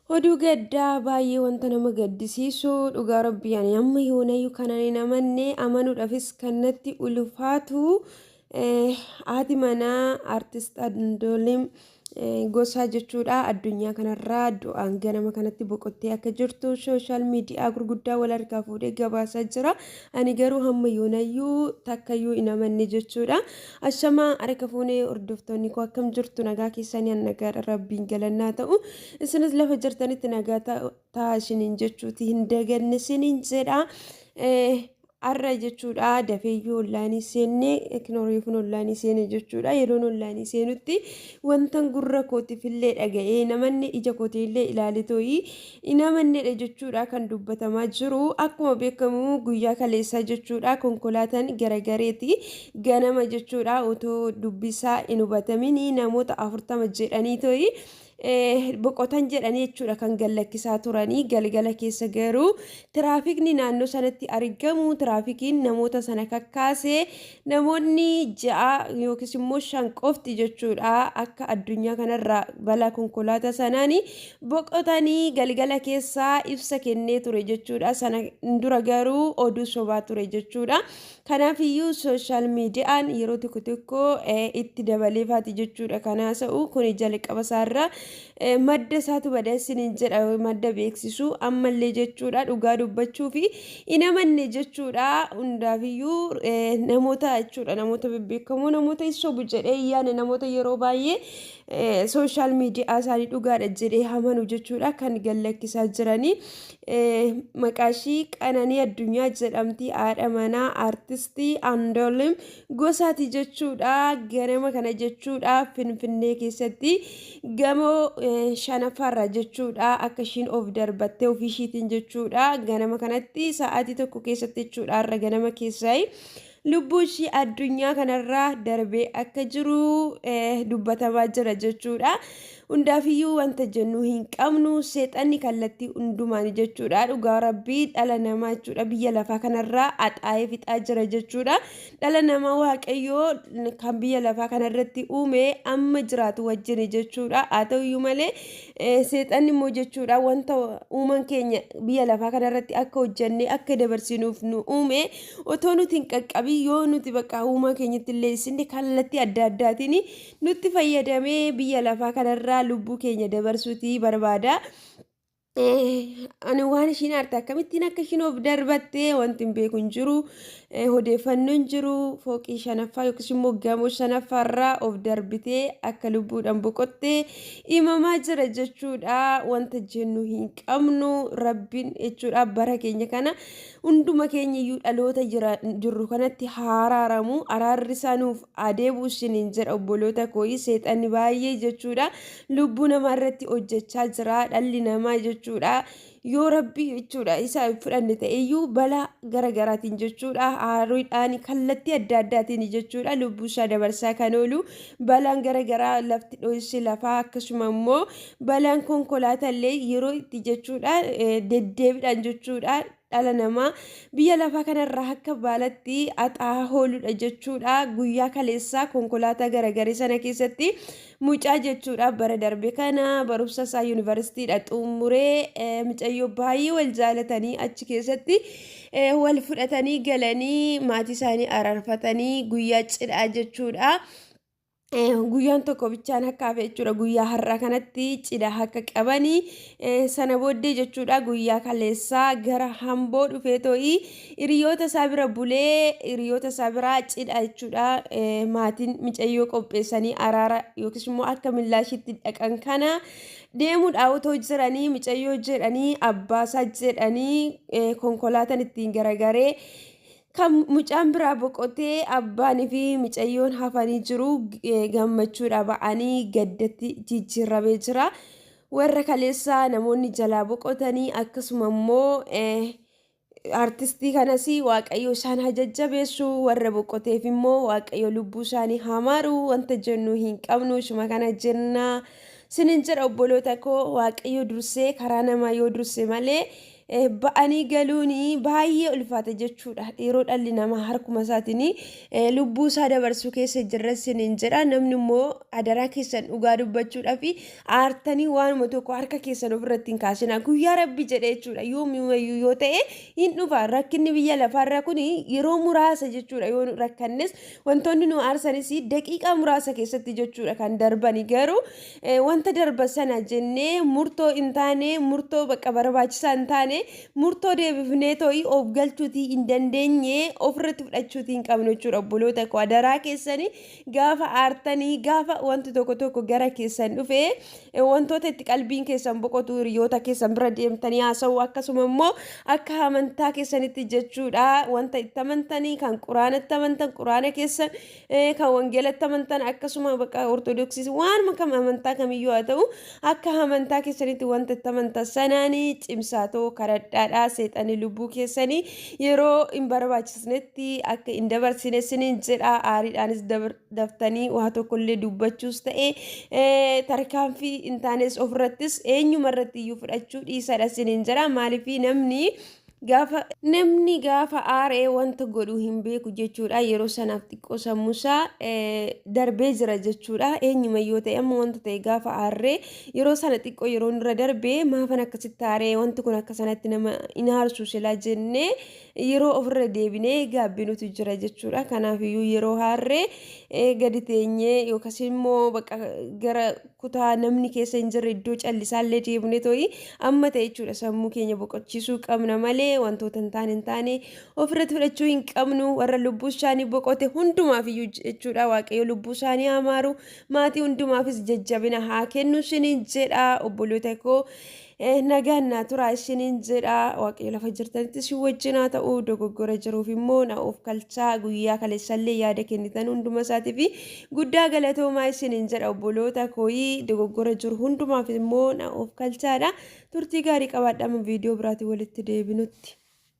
Oduu gaddaa baay'ee wanta nama gaddisiisu dhugaa rabbii ani amma yoonayyuu kanan hin amanne amanuudhaafis kan natti ulfaatu haati manaa artist Andualem Gosaa jechuudha addunyaa kanarraa du'aan ganama kanatti boqottee akka jirtu sooshaal miidiyaa gurguddaa wal harkaa fuudhee gabaasaa jira. Ani garuu hamma yoonayyuu takkayyuu hin amanne jechuudha. Ashamaa harka fuunee hordoftoonni koo akkam jirtu nagaa keessanii an nagaadha rabbiin galannaa ta'u. Isinis lafa jirtanitti nagaa ta'aa isiniin jechuuti hin daganne isiniin jedha. Har'a jechuudha dafeeyyuu onlaayinii seenne kinooreefuun onlaayinii seene jechuudha. Yeroon onlaayinii seenutti wantan gurra kootiifillee dhaga'ee namanni ija kootiillee ilaale tooyi namannedha jechuudha kan dubbatamaa jiru. Akkuma beekamu guyyaa kaleessaa jechuudha konkolaataan garagareeti ganama jechuudha otoo dubbisaa hin hubatamin namoota 40 jedhanii tooyi boqotan jedhanii jechuudha kan gallakkisaa turanii galgala keessa garuu tiraafikni naannoo sanatti argamu tiraafikiin namoota sana kakkaase namoonni ja'a yookiis immoo shan qofti jechuudha akka addunyaa kanarraa balaa konkolaataa sanaan boqotanii galgala keessaa ibsa kennee ture jechuudha sana dura garuu oduu sobaa ture jechuudha. Kanaaf iyyuu sooshaal miidiyaan yeroo tokko tokko itti dabaleefaati jechuudha kan haasa'u kuni jalqaba isaarra madda isaatu bada isiniin jedha madda beeksisu ammallee jechuudha dhugaa dubbachuu fi hin amanne jechuudha hundaafiyyuu namoota jechuudha namoota bebbeekamoo namoota hin sobu jedhee hin yaadne namoota yeroo baay'ee sooshaal miidiyaa isaanii dhugaadha jedhee amanu jechuudha kan gallakkisaa jiranii. Maqaa ishii Qananii Addunyaa jedhamti. Haadha manaa artistii Andu'aalem Gosaati jechuudha. Ganama kana jechuudha Finfinnee keessatti gamoo shanaffaarra jechuudha akka ishiin of darbattee ofii ishiitiin jechuudha. Ganama kanatti sa'aatii tokko keessatti jechuudha har'a ganama keessaa lubbuu ishii addunyaa kanarraa darbee akka jiru dubbatamaa jira jechuudha. Hundaafiyyuu wanta jennu hin qabnu seexanni kallattii hundumaan jechuudha. Dhugaa rabbii dhala namaa jechuudha biyya lafaa kanarraa axaa'ee fixaa jira jechuudha. Dhala namaa waaqayyoo kan biyya lafaa kanarratti uume amma jiraatu wajjin jechuudha. Haa ta'uyyuu malee seexanni immoo jechuudha wanta uuman keenya biyya lafaa kanarratti akka hojjennee akka dabarsinuuf nu uume otoo nuti hin qaqqabin yoo nuti bakka uumaa keenyatti illee isinni kallattii adda addaatiin nutti fayyadamee biyya lafaa kanarraa lubbuu keenya dabarsuutii barbaada. Ani waan ishiin aarte akkamittiin akka ishiin of darbatte wanti hin beeku hin jiru. Odeeffannoon jiru fooqii shanaffaa yookiis immoo gamoo shanaffaarraa of darbitee akka lubbuudhaan boqotte himamaa jira jechuudha. Wanta jennu hin qabnu rabbiin jechuudha bara keenya kana Hunduma keenya iyyuu dhaloota jira, jirru kanatti haa araaramu. Araarri isaa nuuf haa deebi'u isiniin jedha obboloota kooyi. Seexanni baay'ee jechuudha lubbuu namaa irratti hojjechaa jira. Dhalli namaa jechuudha yoo rabbi jechuudha isa hin fudhanne ta'e iyyuu balaa gara garaatiin jechuudha haaruudhaan kallattii adda addaatiin jechuudha lubbuu isaa dabarsaa kan oolu balaan gara garaa lafti dho'insi lafaa akkasuma immoo balaan konkolaataa illee yeroo itti jechuudha deddeebiidhaan jechuudha dhala namaa biyya lafaa kanarraa akka baalatti haxaa'aa ooludha jechuudha. Guyyaa kaleessaa konkolaataa garagaree sana keessatti mucaa jechuudha bara darbe kana barumsa isaa yuunivarsiitiidha xumuree mucayyoo baay'ee wal jaalatanii achi keessatti wal fudhatanii galanii maatii isaanii araarfatanii guyyaa cidhaa jechuudha. Guyyaan tokko bichaan akka hafe jechuudha guyyaa har'aa kanatti cidha akka qabanii sana booddee jechuudha guyyaa kaleessaa gara hamboo dhufee too'ii hiriyoota isaa bira bulee hiriyoota isaa biraa cidha jechuudha maatiin micayyoo qopheessanii araara yookiis immoo akka millaashitti dhaqan kana deemuudhaa otoo jiranii micayyoo jedhanii abbaasaa jedhanii konkolaataan ittiin garagaree Kan mucaan biraa boqotee abbaanii fi micayyoon hafanii jiru gammachuudha ba'anii gaddatti jijjiirramee jira. Warra kaleessaa namoonni jalaa boqotanii akkasuma immoo artistii kanas waaqayyo isaan haa jajjabeessu warra boqoteef immoo waaqayyo lubbuu isaanii haa maaru wanta jennu hin qabnu ishuma kana jenna sinin jedha obboloota koo waaqayyo dursee karaa namaa yoo durse malee Ba'anii galuun baay'ee ulfaata jechuudha. Yeroo dhalli namaa harkuma isaatiin lubbuu isaa dabarsuu keessa jirra isiniin jedha. Namni immoo adaraa keessan dhugaa dubbachuudhaaf aartanii waanuma tokko harka keessan ofirratti hin kaasinaa. Guyyaa rabbi jedhe jechuudha. Yoomiyyuu yoo ta'e hin dhufa. Rakkinni biyya lafaarra kun yeroo muraasa jechuudha. Yoo rakkannes wantoonni nu aarsanis daqiiqaa muraasa keessatti jechuudha kan darbani. Garuu wanta darba sana jennee murtoo hin taane, murtoo bakka barbaachisaa hin taane, murtoo deebifnee too'ii of galchuutii hin dandeenye ofirratti fudhachuutii hin qabnu jechuudha. Obboloota koo, adaraa keessanii gaafa aartanii, gaafa wanti tokko tokko gara keessan dhufe, wantoota itti qalbiin keessan boqotu hiriyoota keessan bira deemtanii haasa'u, akkasuma immoo akka amantaa keessanitti jechuudha wanta itti amantanii, kan quraanatti amantan quraana keessan, kan wangeelatti amantan akkasuma, bakka ortodoksiis waanuma kam amantaa kamiyyuu haa ta'u, akka amantaa keessanitti wanta itti amantan sanaanii cimsaatoo kadhadhaadhaa. Seexanii lubbuu keessanii yeroo hin barbaachisnetti akka hin dabarsine siniin jedha. Aariidhaanis daftanii waa tokkollee dubbachuus ta'e tarkaanfii hin taanes ofirrattis eenyuma irratti iyyuu fudhachuu dhiisadha siniin jedha. Maaliif namni gaafa aaree wanta godhu hin beeku jechuudha. Yeroo sanaaf xiqqoo sammuusaa darbee jira jechuudha. Eenyuma yoo ta'e amma wanta ta'e gaafa aarree yeroo sana xiqqoo yeroo nurra darbee, maafan akkasitti aaree, wanti kun akka sanatti nama hin aarsu silaa jennee yeroo ofirra deebinee gaabbinutu jira jechuudha. Kanaafiyyuu yeroo aarree gadi teenyee yookaas immoo bakka gara kutaa namni keessa hin jirre, iddoo callisaallee deemnee to'i amma ta'e jechuudha sammuu keenya boqochiisuu qabna malee wantoota hin taane ofirratti fudhachuu hin qabnu. Warra lubbuu isaanii boqote hundumaaf iyyuu jechuudha, Waaqayyo lubbuu isaanii haa maaru, maatii hundumaafis jajjabina haa kennu isiniin jedha. Obboloota koo, nagaan naa turaa isiniin jedha. Waaqayyo lafa jirtanitti isin wajjin haa ta'u. Dogoggora jiruuf immoo na of kalchaa. Guyyaa kaleessallee yaada kennitan hunduma isaatii fi guddaa galatoomaa isiniin jedha. Obboloota kooyii, dogoggora jiru hundumaaf immoo na of kalchaadha. Turtii gaarii qabaadha, amma viidiyoo biraatiin walitti deebinutti.